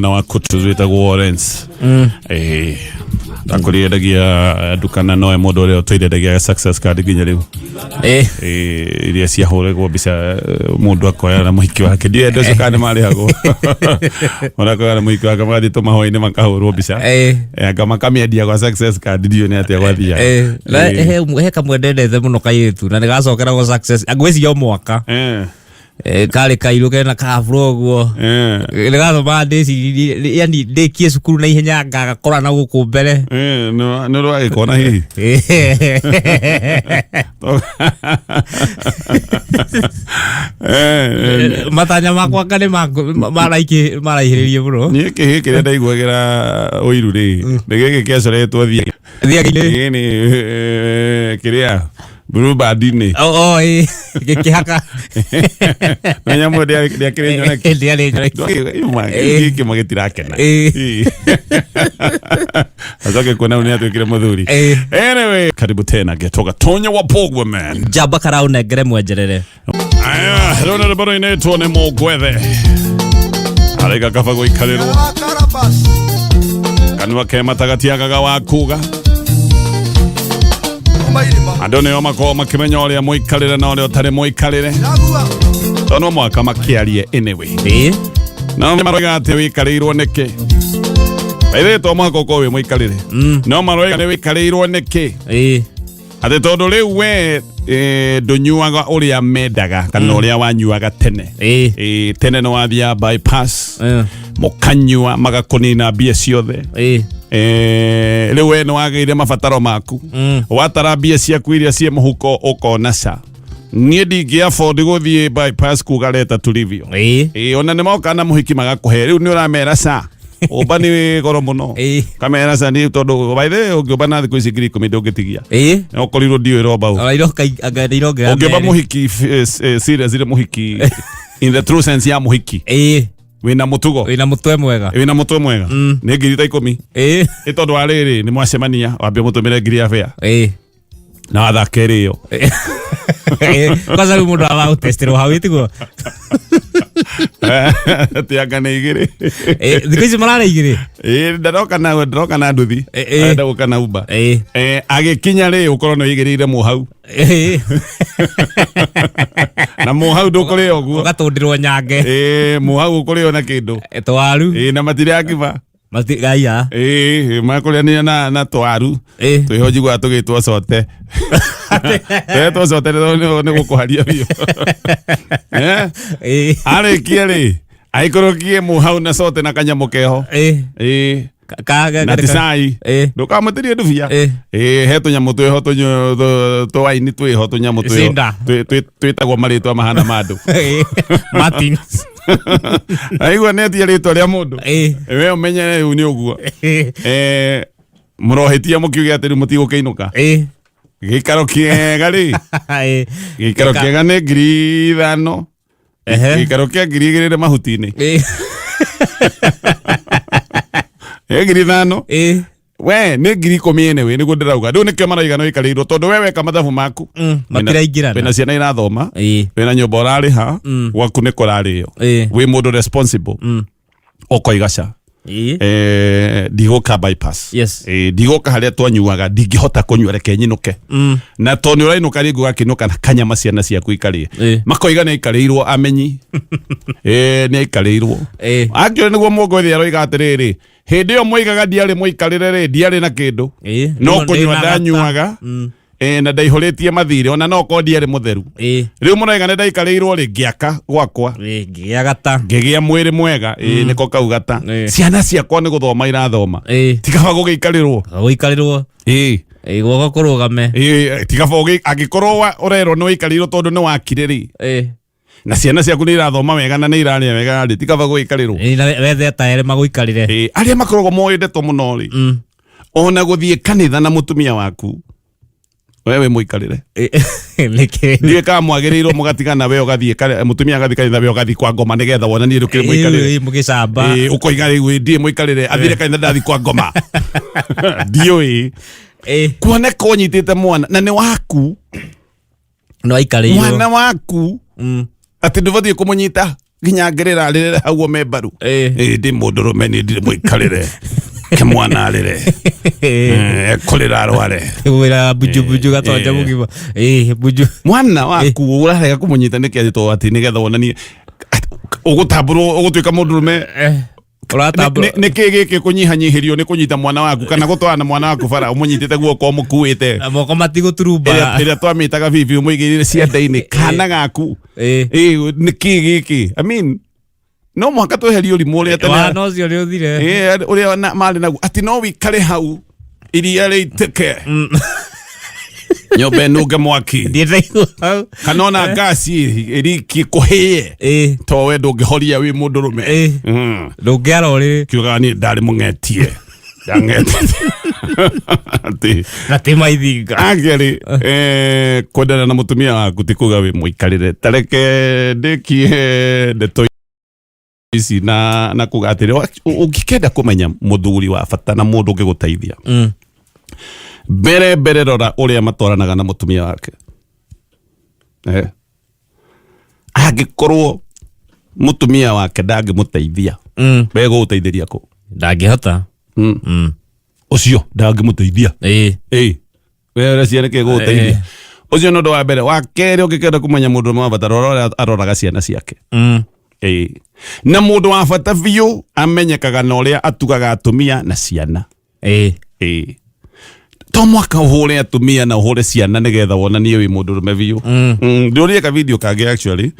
Na wa kutu wĩtagwo Lawrence. Eh, ndakũrire endagia nduka na nowe mũndũ ũrĩa ũtũire endagia success card nginya rĩu. Eh, iria ciahũragwo mbica, mũndũ akoya na mũhiki wake, ndiũĩ andũ acio kana nĩ marĩhagwo, mũndũ akoya na mũhiki wake magathiĩ tũmahũa-inĩ makahũrwo mbica. Anga makamĩendia gwa success card, ndiũĩ nĩ atĩa gwathiaga. Na he kamwe ndendete mũno kairĩtu na nĩ gacokeragwo success ngwĩciria o mwaka. Karĩ kairũ kena kaburo ũguo. Nĩ gatũmaga ndĩcirie, yani ndĩkie cukuru na ihenya ngagakora na gũkũ mbere. Nĩ ũragĩkona hihi? Matanya makwa anga nĩ maraihĩrĩrie mũno. Niĩ kĩhĩ kĩrĩa ndaiguagĩra ũiru rĩ, nĩ gĩkĩ kĩacoretwo thiagi. Thiagi-inĩ. Gĩkĩ nĩ kĩrĩa Bluebird-inĩ. Oh, ĩ, gĩkĩhaka. Na nyamũ ndĩakĩrĩ nyoneki. Ndĩarĩ nyoneki. Gĩkĩ gĩtirakena. Acoke kuona nĩ atuĩkire mũthuri. Anyway, karibu tena getoga Tonya wa Pogwe man. Njamba karaũnengere mwenjerere. Aya, rĩu nĩ rwĩmbo rũinĩtwo nĩ Mũngwethe. Araiga kaba gũikarĩrwo. Kanua ke matagatiagaga wa kuga. Andũ nĩo makoragwo makĩmenya ũrĩa mũikarĩre na ũrĩa ũtarĩ mũikarĩre. Tondũ no mũhaka makĩarie anyway. No maroiga atĩ wĩikarĩirwo nĩkĩ? By to mũhaka ũkorwo wĩ mũikarĩre. No maroiga nĩ wĩikarĩirwo nĩkĩ? Atĩ tondũ rĩu we ndũnyuaga ũrĩa mendaga kana ũrĩa wanyuaga tene. Tene nĩ wathiaga bypass, mũkanyua magakũnina mbia ciothe. Rĩu we nĩ wagĩire mabataro maku. Watara mbia ciaku iria ciĩ mũhuko ũkona ca niĩ ndingĩ afford gũthiĩ bypass kuga leta tulivyo. Ona nĩ moka na mũhiki magakũhe, rĩu nĩ ũramera ca ũmba nĩ goro mũno. Kamera ca nĩ tondũ by the way ũngĩũmba na thikũ ici 10,000 ndũngĩtigia. Na ũkorirwo ndiũĩ romba ũ. Ona iroka anga nĩ irongerera Ũngĩũmba merĩ. mũhiki serious irĩ mũhiki in the true sense ya mũhiki wĩna mũtugo, wĩna mũtwe mwega, wĩna mũtwe mwega, nĩ 10,000. Ĩ tondũ wa rĩrĩ nĩ mwacemania wambia mũtũmĩre ngiri ya bĩa na wathake rĩo. Kwanza rĩu mũndũ aba gũtestĩrwo hau ĩtiguo. Tianga nĩ igĩrĩ. Thikũ ici mararĩ igĩrĩ. Ĩ, ndaroka na nduthi. Arenda gũka na Uber. Agĩkinya rĩ ũkorwo nĩ ũigĩrĩire mũhau na mũhau ndũkũrĩa ũguo. Ũgatũndĩrwo nyange. Ĩ, mũhau ũkũrĩo na kĩndũ. Twaru. Ĩ, na matirĩ akiba. Matigaiya. Ĩ, makũrĩania na twaru. Twĩho njiguaga tũgĩtwo cote twetwo cote nĩ gũkũharia biũ. Arĩkia rĩ aikũrũkie mũhau na cote na kanyamũ keho. Ĩ, na ti cai. Ndũkamũtĩrie ndubia. Ĩ, he tũnyamũ twĩho tũwaini twĩho tũnyamũ twĩho. Cinda. Twĩtagwo marĩtwa mahana ma andũ. Martins. Aigua nĩ etia rĩtwa rĩa mũndũ. We ũmenye rĩu nĩ ũguo. Mũrohĩtia mũkiuge atĩ rĩu mũtigũkĩinũka. Gĩikaro kĩega rĩ, gĩikaro kĩega nĩ 5,000. Gĩikaro kĩa 2,000 nĩ mahuti-inĩ. Ĩ 5,000. We nĩ 10,000 anyway nĩguo ndĩrauga rĩu nĩkĩo maraiga nĩ wĩikarĩirwo tondũ we weka mathabu maku. Matiraingĩrana. Wĩna ciana irathoma, wĩna nyũmba ũrarĩha, gwaku nĩ kũrarĩo, wĩ mũndũ responsible, ũkoiga ca ndigũka bypass. Ndigũka harĩa twanyuaga, ndingĩhota kũnyua, reke nyinũke. Na tondũ nĩ ũrainũka rĩngĩ ũgakĩinũka na kanyama ciana ciaku ikarĩe. Makoiga nĩ aikarĩirwo amenyi. Nĩ aikarĩirwo. Actually nĩguo mũngũ aroiga atĩrĩrĩ, hĩndĩ ĩyo moigaga ndiarĩ mũikarĩre rĩ, ndiarĩ na kĩndũ no kũnyua Ndĩna gata. Ndanyuaga na ndaihũrĩtie mathirĩ ona no korwo ndiarĩ mũtheru. Rĩu mũroiga nĩ ndaikarĩirwo rĩ, ngĩaka gwakwa. Ngĩgĩa gata. Ngĩgĩa mwĩrĩ mwega, nĩko kau gata. Ciana ciakwa nĩ gũthoma irathoma. Tigaba gũgĩikarĩrwo. Gũikarĩrwo. Guoko kũrũgame. Tigaba angĩkorwo ũrerwo nĩ waikarĩirwo tondũ nĩ wakire rĩ, na ciana ciaku nĩ irathoma wega na nĩ irarĩa wega rĩ, tigaba gũgĩikarĩrwo. Na wethe ta erĩ magũikarĩre. Arĩa makoragwo moĩ ndeto mũno rĩ, ona gũthiĩ kanitha na mũtumia waku, we wĩ mũikarĩre. Nĩkĩ? Ndiũĩ kana mwagĩrĩirwo mũgatigana, we ũgathiĩ mũtumia agathiĩ kanitha, we ũgathiĩ kwa ngoma nĩgetha wonanie ndũkĩrĩ mũikarĩre. Ĩ, mũgĩcamba. Ũkoiga rĩu ndirĩ mũikarĩre, athire kanitha ndathiĩ kwa ngoma, ndiũĩ. Kuoneka ũnyitĩte mwana na nĩ waku. No aikarĩirwo. Mwana waku atĩ ndũbatiĩ kũmũnyita. Nginya ngĩrĩra rĩrĩre hau ome mbaru. Ĩĩ. Ĩ, ndĩ mũndũrũme niĩ ndirĩ mũikarĩre ke mwana arĩre. Ekũrĩra arware. Wĩra bunju bunju gatonja mũgima. Ĩĩ, bunju. Mwana waku ũrarega kũmũnyita nĩkĩ atĩ to atĩ nĩgetha wonanie ũgũtambũrwo ũgũtuĩka mũndũrũme? Ũratambũra. Nĩ kĩ gĩkĩ kũnyihanyihĩrio nĩ kũnyita mwana waku kana gũtwarana mwana waku bara ũmũnyitĩte guoko ũmũkuĩte? Na moko matigũturumba. Ĩrĩa twamĩtaga bibi ũmũigĩrĩire cianda-inĩ kana gaku. Ĩĩ. Ĩ, nĩ kĩ gĩkĩ? I mean, no mũhaka tweherie ũrimũ ũrĩa tene Wana ũcio nĩ ũthire. Ĩ, ũrĩa marĩ naguo atĩ no wĩikare hau iria rĩitĩke, nyũmba ĩnunge mwaki, Ndiĩte hau. Kana ona ngasi ĩriki kũhĩe, Ĩĩ. to we ndũngĩhoria wĩ mũndũrũme. Ĩĩ. Ndũngĩara ũrĩrĩ. Kiugaga niĩ ndarĩ mũng'etie ndang'etete atĩ Na ti maithinga. Actually, kwendana na mũtumia waku ti kuga wĩ mũikarĩre. Tareke ndĩkie ndeto ici na kuga atĩrĩ, ũngĩkenda kũmenya mũthuri wa bata na mũndũ ũngĩgũteithia, mbere mbere rora ũrĩa matwaranaga na mũtumia wake. Angĩkorwo mũtumia wake ndangĩmũteithia, we gũgũteithĩria kũ? Ndangĩhota. Ũcio ndangĩmũteithia. Ĩĩ. Ĩ, we ũreciria nĩkĩ gũgũteithia? Ũcio nĩ ũndũ wa mbere. Wa kerĩ, ũngĩkenda kũmenya mũndũ ũmwe wa bata, rora ũrĩa aroraga ciana ciake. Ĩ, na mũndũ wa bata biũ amenyekaga na ũrĩa atugaga atumia na ciana. Ĩĩ. Ĩ, to mwaka ũhũre atumia na ũhũre ciana nĩgetha wonanie wĩ mũndũrũme biũ. Ndĩũrie ka video kangĩ actually,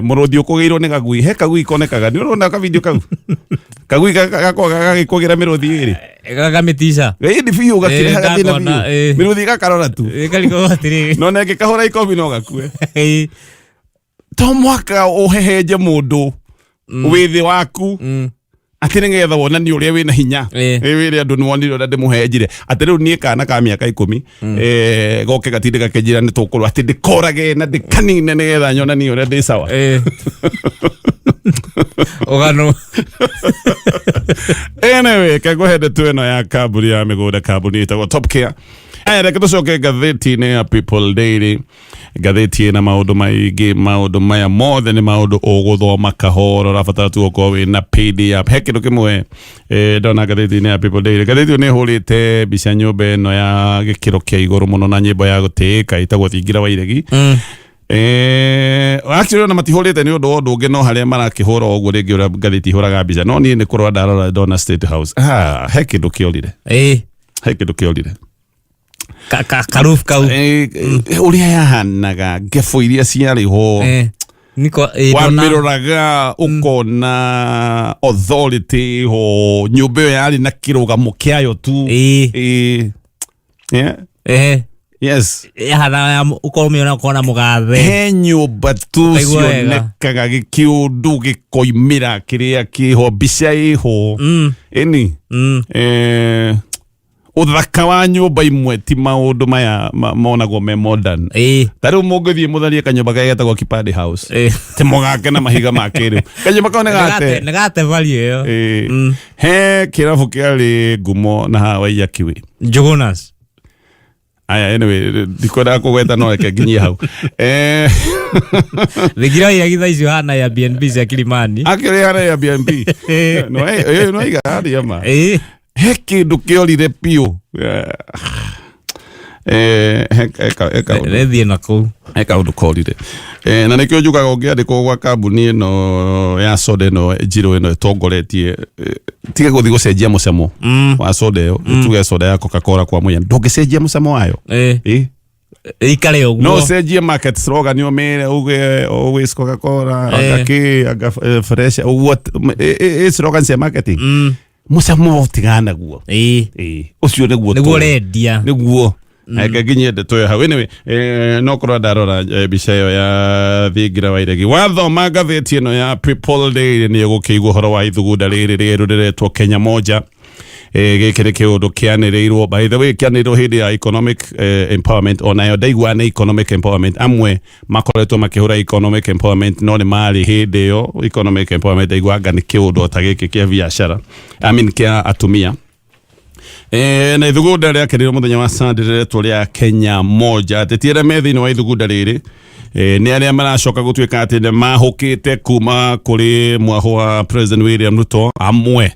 mũrũthi ũkũgĩirwo nĩ gagui, he kagui konekaga, nĩ ũrona ka video kau, kagui gakoragwo gagĩkũgĩra mĩrũthi ĩrĩ? Gakamĩtica. Ĩni biũ, gakĩrehaga thĩna. Ndakona, biũ. ĩ. Mĩrũthi gakarora tu. Kariko atĩrĩrĩ. No nengĩ kahũra ikobi no gakue. Ĩĩ. To mwaka ũhehenje mũndũ wĩthĩ waku atĩ nĩgetha wonanie ũrĩa wĩna hinya. Ĩ. Ĩ, wĩre andũ nĩwonire ũrĩa ndĩmũhenjire, atĩ rĩu niĩ kana ka mĩaka 10 goke gatinde gakĩnjĩra nĩ tũkũrwo atĩ ndĩkorage na ndĩkanine nĩgetha nyonanie ũrĩa ndĩ sawa. Ĩĩ. Ũgano. Anyway, kengũhe ndeto ĩno ya kambuni ya mĩgũnda, kambuni ĩtagwo Top Care. Aya, reke tũcoke ngathĩti-inĩ ya People Daily, ngathĩti ĩna maũndũ maingĩ. Maũndũ maya mothe nĩ maũndũ ũgũthoma kahora, ũrabatara tu ũkorwo wĩna PDF. He kĩndũ kĩmwe ndona ngathĩti-inĩ ya People Daily. Ngathĩti ĩyo nĩ ĩhũrĩte mbica nyũmba ĩno ya gĩkĩro kĩa igũrũ mũno na nyĩmbo ya gũtĩĩka ĩtagwo Thingira wa Iregi. Actually ona matihũrĩte nĩ ũndũ wa ũndũ ũngĩ, no harĩa marakĩhũra ũguo rĩngĩ ũrĩa ngathĩti ihũraga mbica, no niĩ nĩ kũrora ndarora ndona State House. Ah, he kĩndũ kĩorire. Ĩĩ. He kĩndũ kĩorire. Karoof kau. Ũrĩa yahanaga, ngebũ iria ciarĩ ho. Ĩĩ. Niko ĩĩ, ndona. Wamĩroraga ũkona authority ho, nyũmba ĩyo yarĩ na kĩrũgamo kĩayo tu. Ĩĩ. Yeah. Ĩĩ. Yes. Yahana ya ũkorwo mĩona ũkona mũgathe. He nyũmba tu Ũkaigua wega. cionekaga gĩkĩũndũ gĩkoimĩra kĩrĩa kĩho, mbica ĩho. Ĩni ũthaka wa nyũmba imwe ti maũndũ maya monagwo me modern. Ĩĩ. Ta rĩu mũngĩthiĩ mũtharie kanyũmba karĩa getagwo Kipande House, Ĩĩ. ti mũgake na mahiga ma kĩrĩu, kanyũmba kau nĩ gate. Nĩ gate value ĩyo. Ĩĩ. He kĩrabu kĩarĩ ngumo na haha Waiyaki. Njugunas. Aya, anyway, ndikwendaga kũgweta, no reke nginyie hau. Thingira wa Iregi thaa icio hana ya BNB cia Kilimani. Akĩrĩ harĩa Airbnb no no iga harĩa ma. Ĩĩ. He kĩndũ kĩorire biũ. He kaũndũ. Rethiĩ na kũu. He kaũndũ korire. Na nĩkĩo njugaga ũngĩandĩkwo gwa kambuni ĩno ya soda ĩno njirũ ĩno ĩtongoretie, tiga gũthiĩ gũcenjia mũcamo wa soda ĩyo. Tuge soda ya Coca-Cola kwa mũhiano, ndũngĩcenjia mũcamo wayo. Ĩĩ. Ĩ. Ĩikare ũguo. No ũcenjie market slogan, ũmĩre uge always Coca-Cola, anga kĩ anga fresh ũguo, slogan cia marketing, mũcamo ũtigana naguo. Ĩĩ. Ĩ, ũcio nĩguo Nĩguo tũĩ. ũrendia. Nĩguo reke nginyie ndeto ĩyo hau. Anyway, no korwo ndarora mbica ĩyo ya Thingira wa Iregi, wathoma ngathĩti ĩno ya People Daily nĩ ũgũkĩigua ũhoro wa ithugunda rĩrĩ rĩerũ rĩretwo Kenya Moja. Gĩkĩ nĩ kĩũndũ kĩanĩrĩirwo, by the way, kĩanĩrĩirwo hĩndĩ ya economic empowerment. Onayo ndaigua nĩ economic empowerment, amwe makoretwo makĩhũra economic empowerment no nĩ marĩ hĩndĩ ĩyo economic empowerment, ndaigua anga nĩ kĩũndũ o ta gĩkĩ kĩa biacara, I mean kĩa atumia. Na ithugunda rĩakĩrĩrwo mũthenya wa Sunday rĩretwo rĩa Kenya Moja. Ateti arĩa me thĩinĩ wa ithugunda rĩrĩ Nĩ arĩa maracoka gũtuĩka atĩ nĩ mahũkĩte kuma kũrĩ mwahũ wa President William Ruto amwe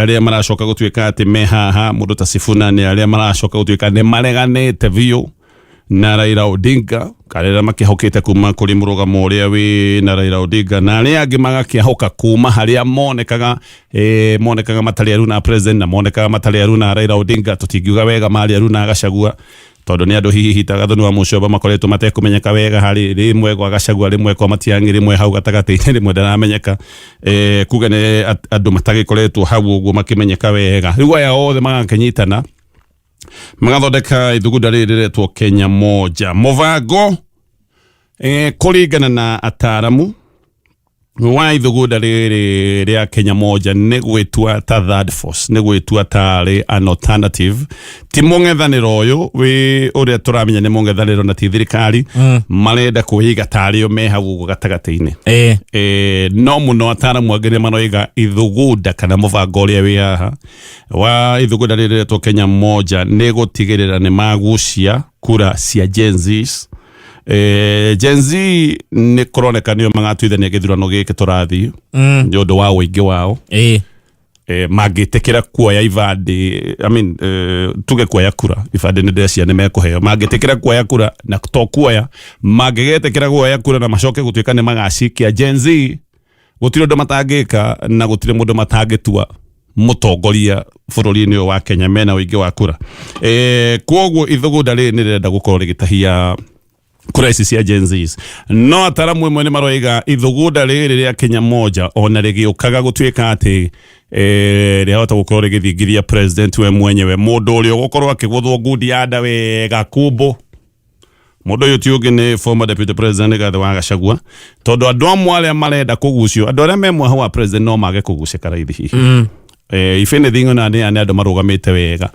arĩa maracoka gũtuĩka atĩ me haha mũndũ ta Sifuna nĩ arĩa maracoka gũtuĩka nĩ mareganĩte biũ na Raila Odinga karĩa makĩhũkĩte kuma kũrĩ mũrũgamo ũrĩa wĩ na Raila Odinga na arĩa angĩ magakĩahũka kuma harĩa monekaga monekaga matarĩ aru na president na monekaga matarĩ aru na Raila Odinga. Tũtingiuga wega marĩ aru na Gachagua tondũ nĩ andũ hihi ta Gathoni wa Mũcomba makoretwo matekũmenyeka wega harĩ rĩmwe gwa Gachagua, rĩmwe kwa Matiang'i, rĩmwe hau gatagatĩ-inĩ, rĩmwe ndaramenyeka. Kuga nĩ andũ matagĩkoretwo hau ũguo makĩmenyeka wega. Rĩu aya othe magakĩnyitana magathondeka ithugunda rĩrĩ rĩretwo Kenya Moja mũbango. Kũringana na ataramu wa ithugunda rĩrĩ rĩa Kenya Moja nĩ gwĩtua ta third force, nĩ gwĩtua tarĩ an alternative, ti mũng'ethanĩro ũyũ wĩ ũrĩa tũramenya nĩ mũng'ethanĩro na ti thirikari. Marenda kwĩiga tarĩ o me hau ũguo gatagatĩ-inĩ. No mũno ataramu angĩ nĩ maroiga ithugunda kana mũbango ũrĩa wĩ haha wa ithugunda rĩrĩ rĩretwo Kenya Moja nĩ gũtigĩrĩra nĩ magucia kura cia Gen Zs. Gen Z nĩ kũroneka nĩo magatuithania gĩthurano gĩkĩ tũrathiĩ nĩ ũndũ wa ũingĩ wao. Mangĩtĩkĩra kuoya ibandĩ, I mean, tuge kuoya kura, ibandĩ nĩ ndĩrecia nĩ mekũheo, mangĩtĩkĩra kuoya kura na to kuoya, mangĩgetĩkĩra kuoya kura na macoke gũtuĩka nĩ magacikia Gen Z, gũtirĩ ũndũ matangĩka na gũtirĩ mũndũ matangĩtua mũtongoria bũrũri-inĩ ũyũ wa Kenya mena ũingĩ wa kura. Kwoguo ithugunda rĩrĩ nĩ rĩrenda gũkorwo rĩgĩtahia kura ici cia Gen Zs. No ataramu amwe nĩ maroiga ithugunda rĩrĩ rĩa Kenya Moja ona rĩgĩũkaga gũtuĩka atĩ rĩahota gũkorwo rĩgĩthingithia president we mwenyewe, mũndũ ũrĩa ũgũkorwo akĩgũthwo ngundi ya nda wega kumbo. Mũndũ ũyũ ti ũngĩ nĩ former deputy president Rigathĩ wa Gachagua, tondũ andũ amwe arĩa marenda kũgucio, andũ arĩa me mwaho wa president no mage kũgucĩka raithi hihi. If anything, ona nĩ andũ marũgamĩte wega.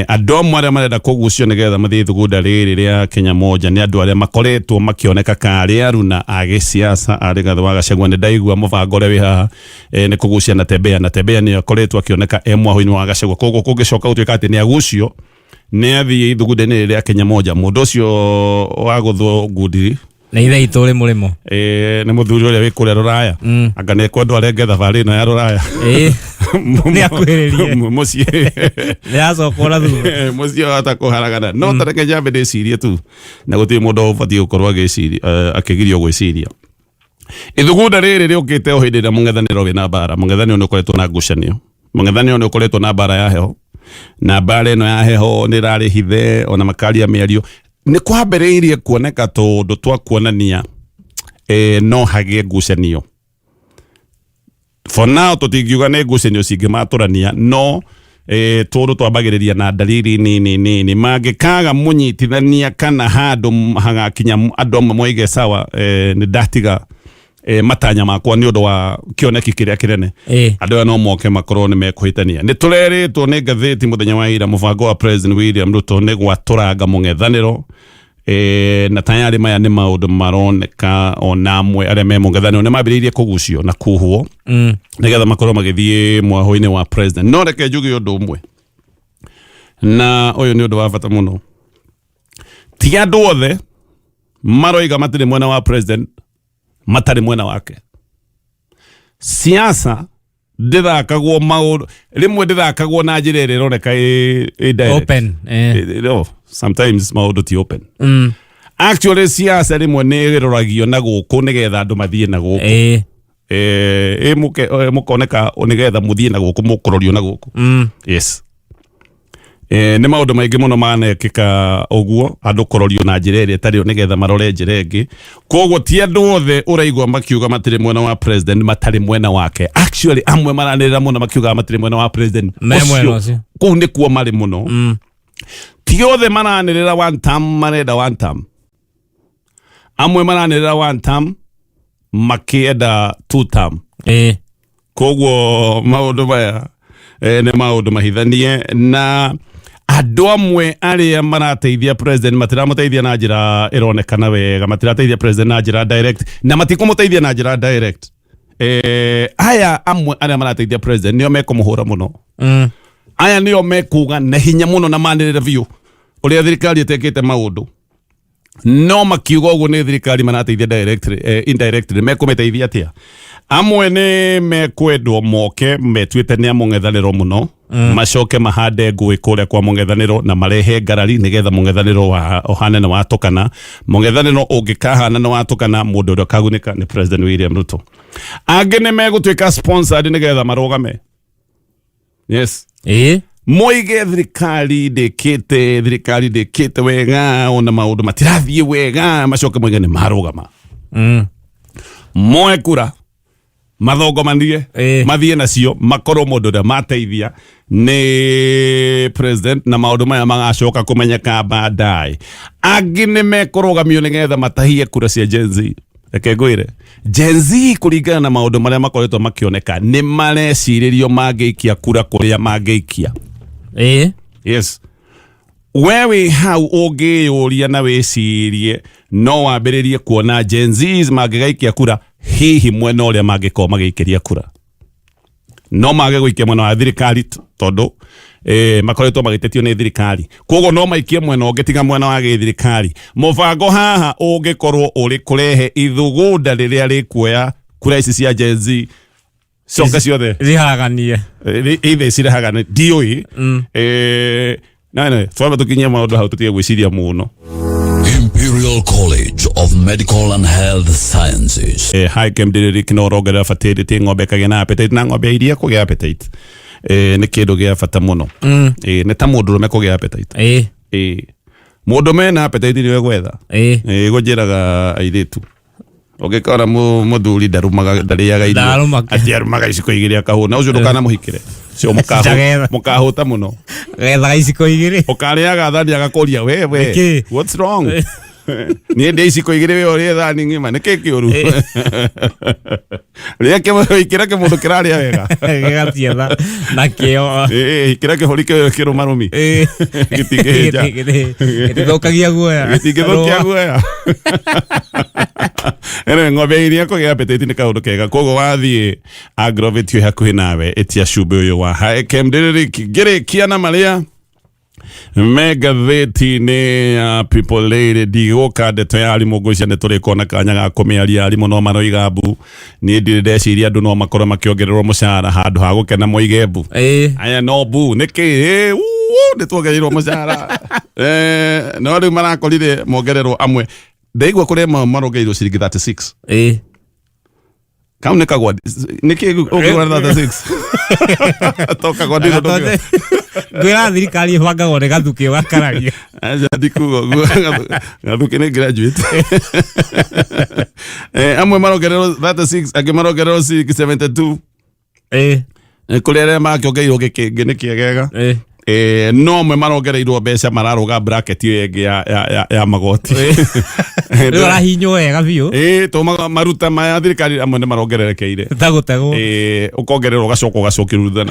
Andũ amwe arĩa marenda kũgucio nĩgetha mathiĩ ithugunda rĩrĩ rĩa Kenya Moja nĩ andũ arĩa makoretwo makĩoneka karĩ aruna a gĩsiasa a Rigathĩ wa Gachagua. Nĩ ndaigua mũbango ũrĩa wĩ haha nĩ kũgucia Natembeya. Natembeya nĩ akoretwo akĩoneka e mwaho-inĩ wa Gachagua, koguo kũngĩcoka gũtuĩka atĩ nĩ agucio nĩ athiĩ ithugunda-inĩ rĩrĩ rĩa Kenya Moja, mũndũ ũcio wa gũthwo ngundi na ithe itũ rĩ mũrĩmo. Nĩ mũthuri ũrĩa wĩ kũrĩa rũraya. Anga nĩ ekwendwo arenge thabarĩ ĩno ya rũraya. Nĩ akuhĩrĩrie. Mũciĩ. Nĩ acokwo na thutha. Mũciĩ wahota kũharagana, no tareke nyambe ndĩcirie tu na gũtirĩ mũndũ ũbatiĩ gũkorwo agĩciria akĩgirio gwĩciria. Ithugunda rĩrĩ rĩũkĩte o hĩndĩ ĩrĩa mũng'ethanĩro wĩna mbara. Mũng'ethanĩro nĩ ũkoretwo na ngucanio, mũng'ethanĩro nĩ ũkoretwo na mbara ya heho, na mbara ĩno ya heho nĩ ĩrarĩ hithe ona makaria mĩario nĩ kwambĩrĩirie kuoneka tũndũ twa kuonania no hagĩe ngucanio. For now tũtingiuga nĩ ngucanio cingĩmatũrania, no tũndũ twambagĩrĩria na dalili nini nini mangĩkaga mũnyitithania kana handũ hagakinya andũ amwe moige sawa, nĩ ndatiga matanya makwa nĩ ũndũ wa kĩoneki kĩrĩa kĩnene. Andũ aya no moke makorwo nĩ mekũhĩtania. Nĩ tũrerĩtwo nĩ ngathĩti mũthenya wa ira mũbango wa President William Ruto nĩ gwatũranga mũng'ethanĩro, na tayarĩ maya nĩ maũndũ maroneka ona amwe arĩa me mũng'ethanĩro nĩ mambĩrĩirie kũgucio na kuhwo nĩgetha makorwo magĩthiĩ mwahũ-inĩ wa president. No reke njuge ũndũ ũmwe, na ũyũ nĩ ũndũ wa bata mũno. Ti andũ othe maroiga matirĩ mwena wa president matarĩ mwena wake. Siasa ndĩthakagwo maũndũ rĩmwe ndĩthakagwo na njĩra ĩrĩa ĩroneka ĩ direct. Open. No, sometimes maũndũ ti open. Actually siasa rĩmwe nĩ ĩroragio na gũkũ nĩgetha andũ mathiĩ na gũkũ. Mũkoneka nĩgetha mũthiĩ na gũkũ, mũkũrorio na gũkũ. Yes. Nĩ maũndũ maingĩ mũno manekĩka ũguo, andũ kũrorio na njĩra ĩrĩa ĩtarĩ yo nĩgetha marore njĩra ĩngĩ. Koguo ti andũ othe ũraigua makiuga matirĩ mwena wa president matarĩ mwena wake. Actually amwe maranĩrĩra mũno makiugaga matirĩ mwena wa president. Me mwena ũcio. Kũu nĩkuo marĩ mũno. Ti othe maranĩrĩra one term marenda one term. Amwe maranĩrĩra one term makĩenda two term. Koguo maũndũ maya nĩ maũndũ mahithanie, na andũ amwe arĩa marateithia president matiramũteithia na njĩra ĩronekana wega, matirateithia president na njĩra direct na matikũmũteithia na njĩra direct. Aya amwe arĩa marateithia president nĩo mekũmũhũra mũno. Aya nĩo mekuga na hinya mũno na manĩrĩre biũ ũrĩa thirikari ĩtekĩte maũndũ. No makiuga ũguo nĩ thirikari marateithia directly, indirectly. Mekũmĩteithia atĩa? Amwe nĩ mekwendwo moke metuĩte nĩ a mũng'ethanĩro mũno, macoke mahande ngũĩ kũrĩa kwa mũng'ethanĩro na marehe ngarari nĩgetha mũng'ethanĩro wa ũhane nĩ watũkana. Mũng'ethanĩro ũngĩkahana nĩ watũkana, mũndũ ũrĩa ũkagunĩka nĩ President William Ruto. Angĩ nĩ megũtuĩka sponsored nĩgetha marũgame. Yes, moige thirikari ndĩkĩte, thirikari ndĩkĩte wega, ona maũndũ matirathiĩ wega, macoke moige nĩ marũgama, moe kura mathongomanie, mathiĩ nacio, makorwo mũndũ ũrĩa mateithia nĩ president, na maũndũ maya magacoka kũmenyeka baadaye. Angĩ nĩ mekũrũgamio nĩgetha matahie kura cia Gen Z. Reke ngwĩre, Gen Z, kũringana na maũndũ marĩa makoretwo makĩoneka, nĩ marecirĩrio mangĩikia kura kũrĩa mangĩikia. Yes, we wĩ hau ũngĩyũria na wĩcirie, no wambĩrĩrie kuona Gen Zs mangĩgaikia kura hihi mwena ũrĩa mangĩkorwo magĩikĩria kura. No mage gũikia mwena wa thirikari tondũ makoretwo magĩtetio nĩ thirikari, koguo no maikie mwena ũngĩ tiga mwena wa gĩthirikari. Mũbango haha ũngĩkorwo ũrĩ kũrehe ithugunda rĩrĩa rĩkuoya kura ici cia Gen Z coke ciothe ziharaganie. Ithe cirehaga nĩ ndiũĩ. Nane twambe tũkinyie maũndũ hau, tũtige gwĩciria mũno. Imperial College of Medical and Health Sciences. Hi Kemdiririk, no ũrongerera fertility ng'ombe ĩkagĩa na appetite, na ng'ombe ya iria kũgĩa appetite nĩ kĩndũ gĩa bata mũno. Nĩ ta mũndũrũme kũgĩa appetite. Mũndũ mena appetite nĩwe gwetha. Gũnjĩraga airĩtu, ũngĩkora mũthuri ndarumaga, ndarĩaga irio, Ndarũmaga. atĩ arumaga iciko igĩrĩ akahũna, ũcio ndũkanamũhikĩre. Ũcio Ndagetha. mũkahũta mũno. Gethaga iciko igĩrĩ. Ũkarĩaga thani agakũria, we we, Nĩkĩ? what's wrong? Niĩ ndĩa iciko igĩrĩ, we ũrĩe thani ng'ima, nĩkĩ kĩũru? Rĩa kĩmwe, ikĩra kĩmũndũ kĩrarĩa wega. Gĩgatietha na kĩo. Ikĩra kĩbũri kĩrũmarũmi. Gĩtingĩhĩnja. Gĩtithũkagia guoya. Gĩtingĩthũkia guoya. Anyway, ng'ombe ya iria kũgĩa appetite nĩ kaũndũ kega, koguo wathiĩ agrovet wĩ hakuhĩ nawe, ĩtia cumbĩ ũyũ wa Haekem. Ngĩrĩkia na marĩa me ngathĩti-inĩ ya People Daily, ndigũka ndeto ya arimũ, ngwĩciria nĩ tũrĩkona kanya ga kũmĩaria. Arimũ no maroiga mbu. Niĩ ndirĩ ndeciria andũ no makorwo makĩongererwo mũcara handũ ha gũkena moige mbu. Aya no mbu nĩkĩ? Nĩ tuongereirwo mũcara. No rĩu marakorire mongererwo amwe, ndaigua kũrĩa marongereirwo ciringi 36. Kau nĩ kagwa nĩkĩ ũngĩgũra 36 to kagwa ndiro? Ngwĩra thirikari ĩbangagwo nĩ gathukĩ ũgakararia. Aca, ndikuga ũguo. Gathukĩ nĩ graduate. Amwe marongererwo 36, angĩ marongererwo ciringi 72. Kũrĩ arĩa makĩongereirwo gĩkĩngĩ nĩ kĩegega. No amwe marongereirwo mbeca mararũga bracket ĩyo ĩngĩ ya magoti. Rĩu arahinywo wega biũ. To maruta maya thirikari amwe nĩ marongererekeire. Ta gũtegwo. Ũkongererwo, ũgacoka ũgacokĩrutha.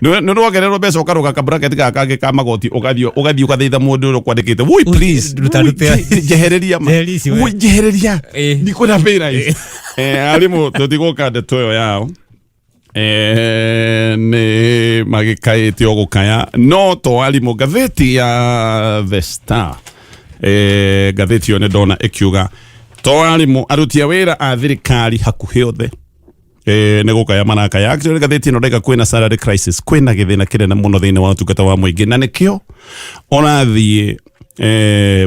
Nĩ ũrongererwo mbeca, ũkarũga ka bracket gaka kangĩ ka magoti, ũgathiĩ ũgathaitha mũndũ ũrĩa ũkwandĩkĩte, woi, please, ruta, woi, ruta. njehereria ma. Njeheria ici we. Woi, njehereria. Ndikwenda pay rise. Arimũ tũtigũka ndeto ĩyo yao. Nĩ magĩkaĩte o gũkaya, no to arimũ. Ngathĩti ya The Star, ngathĩti ĩyo nĩ ndona ĩkiuga to arimũ, aruti a wĩra a thirikari hakuhĩ othe nĩ gũkaya marakaya. Actually, ngathĩti ĩno ndaiga kwĩna salary crisis, kwĩna gĩthĩna kĩnene mũno thĩinĩ wa ũtungata wa mũingĩ, na nĩkĩo ũrathiĩ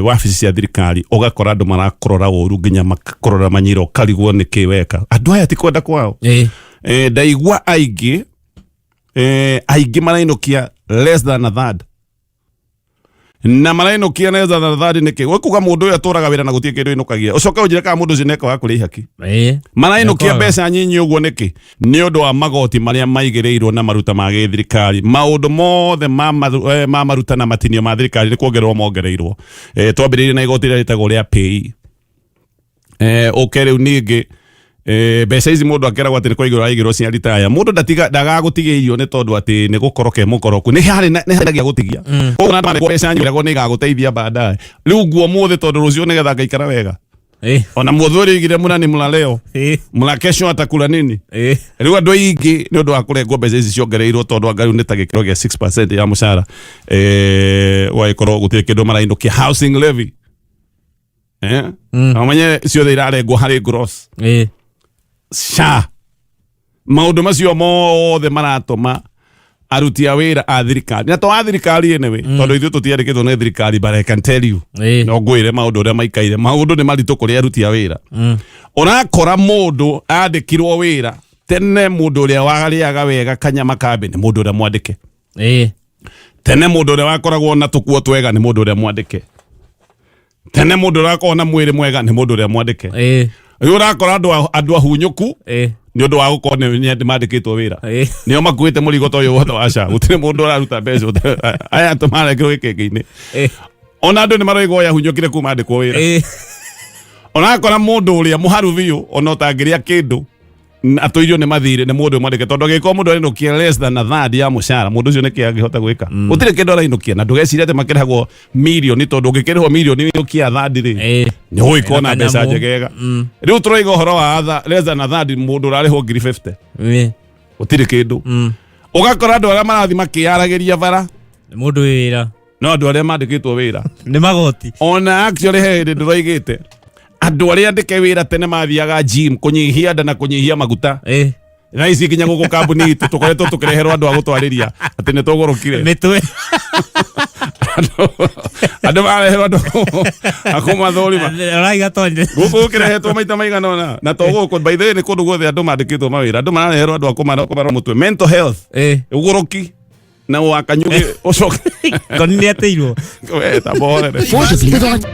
wabici cia thirikari ũgakora andũ marakũrora ũru, nginya makakũrora manyira, ũkarigwo nĩkĩ weka. Andũ aya ti kwenda kwao. Ndaigua aingĩ, aingĩ marainũkia less than a third, na marainũkia less than a third nĩkĩ? Gwĩkuga mũndũ ũyũ atũraga wĩra na gũtirĩ kĩndũ inũkagia. Ũcoke ũnjĩre kana mũndũ ũcio nĩekaga wa kũrĩa ihaki. Marainũkia Nĩkwaga. mbeca nyinyi ũguo nĩkĩ? Nĩ ũndũ wa magoti marĩa maigĩrĩirwo na maruta ma gĩthirikari. Maũndũ mothe ma maruta na matinio ma thirikari nĩ kuongererwo mongereirwo. Twambĩrĩirie na igoti rĩrĩa rĩtagwo rĩa PAYE. Ũke rĩu ningĩ mbeca ici mũndũ akeragwo atĩ nĩ kũigĩrwo araigĩrwo cia ritaya. Mũndũ ndatiga ndagagũtigia irio nĩ tondũ atĩ nĩ gũkorwo ke mũkoroku, nĩ harĩ nĩ harĩ gũtigia. Koguo na andũ mbeca nyingĩ nĩ igagũteithia baadaye. Rĩu nguo mũthĩ tondũ rũciũ nĩgetha ngaikara wega. Ona mũthuri oigire muna ni mla leo, mla kesho atakula nini? Rĩu andũ aingĩ nĩ ũndũ wa kũrengwo mbeca ici ciongereirwo, tondũ anga rĩu nĩ ta gĩkĩro gĩa 6% ya mũcara, ũgagĩkorwo gũtirĩ kĩndũ marainũkia. Housing levy. Eh? Na ũmenye ciothe irarengwo harĩ gross. SHA, maũndũ macio mothe maratũma aruti a wĩra a thirikari, na to a thirikari anyway, tondũ ithuĩ tũtiandĩkĩtwo nĩ thirikari, but I can tell you, no ngwĩre maũndũ ũrĩa maikaire. Maũndũ nĩ maritũ kũrĩ aruti a wĩra. Ũrakora mũndũ andĩkirwo wĩra tene, mũndũ ũrĩa warĩaga wega kanyama kambĩ nĩ mũndũ ũrĩa mwandĩke. Tene mũndũ ũrĩa wakoragwo na tũkuo twega nĩ mũndũ ũrĩa mwandĩke. Tene mũndũ ũrĩa wakoragwo na mwĩrĩ mwega nĩ mũndũ ũrĩa mwandĩke. Rĩu ũrakora andũ ahunyũku nĩ ũndũ wa gũkorwo nĩ mandĩkĩtwo wĩra, nĩo makuĩte mũrigo ta ũyũ wothe wa SHA. Gũtirĩ mũndũ ũraruta mbeca aya tũmarekĩrwo gĩkĩngĩ-inĩ. Ona andũ nĩ maroiga ũyũ ahunyũkire kuma andĩkwo wĩra. Ũrakora mũndũ ũrĩa mũharu biũ, ona ũtangĩrĩa kĩndũ atũirio nĩ mathirĩ, nĩ mũndũ mwandĩke, tondũ angĩkorwo mũndũ arainũkia less than a third ya mũcara, mũndũ ũcio nĩkĩ angĩhota gwĩka? Gũtirĩ kĩndũ arainũkia. Na ndũgecirie atĩ makĩrĩhagwo mirioni, tondũ ũngĩkĩrĩhwo mirioni ũinũkia third rĩ, nĩ ũgũgĩkorwo na mbeca Kanyamũ. njegega. Rĩu tũroiga ũhoro wa less than a third, mũndũ ũrarĩhwo ngiri 50, gũtirĩ kĩndũ. Ũgakora andũ arĩa marathiĩ makĩyaragĩria bara Nĩ mũndũ wĩ wĩra. No andũ arĩa mandĩkĩtwo wĩra. Nĩ magoti. Ona actually he hĩndĩ ndĩroigĩte andũ arĩa andĩke wĩra tene mathiaga gym kũnyihia nda na kũnyihia maguta. Thaa ici nginya gũkũ kambuni itũ tũkoretwo tũkĩreherwo andũ a gũtwarĩria atĩ nĩ tũgũrũkire. Mĩtwe. Andũ mareherwo andũ akũmathũrima. Ũraiga tonye. Gũkũ gũkĩrehetwo maita maigana ũna, na to gũkũ, by the way, nĩ kũndũ guothe andũ mandĩkĩtwo mawĩra, andũ marareherwo andũ a kũmarora mũtwe, mental health, ũgũrũki na wakanyugĩ ũcoke. Ngoni nĩ atĩirwo. We, ta bohorere. Affordably.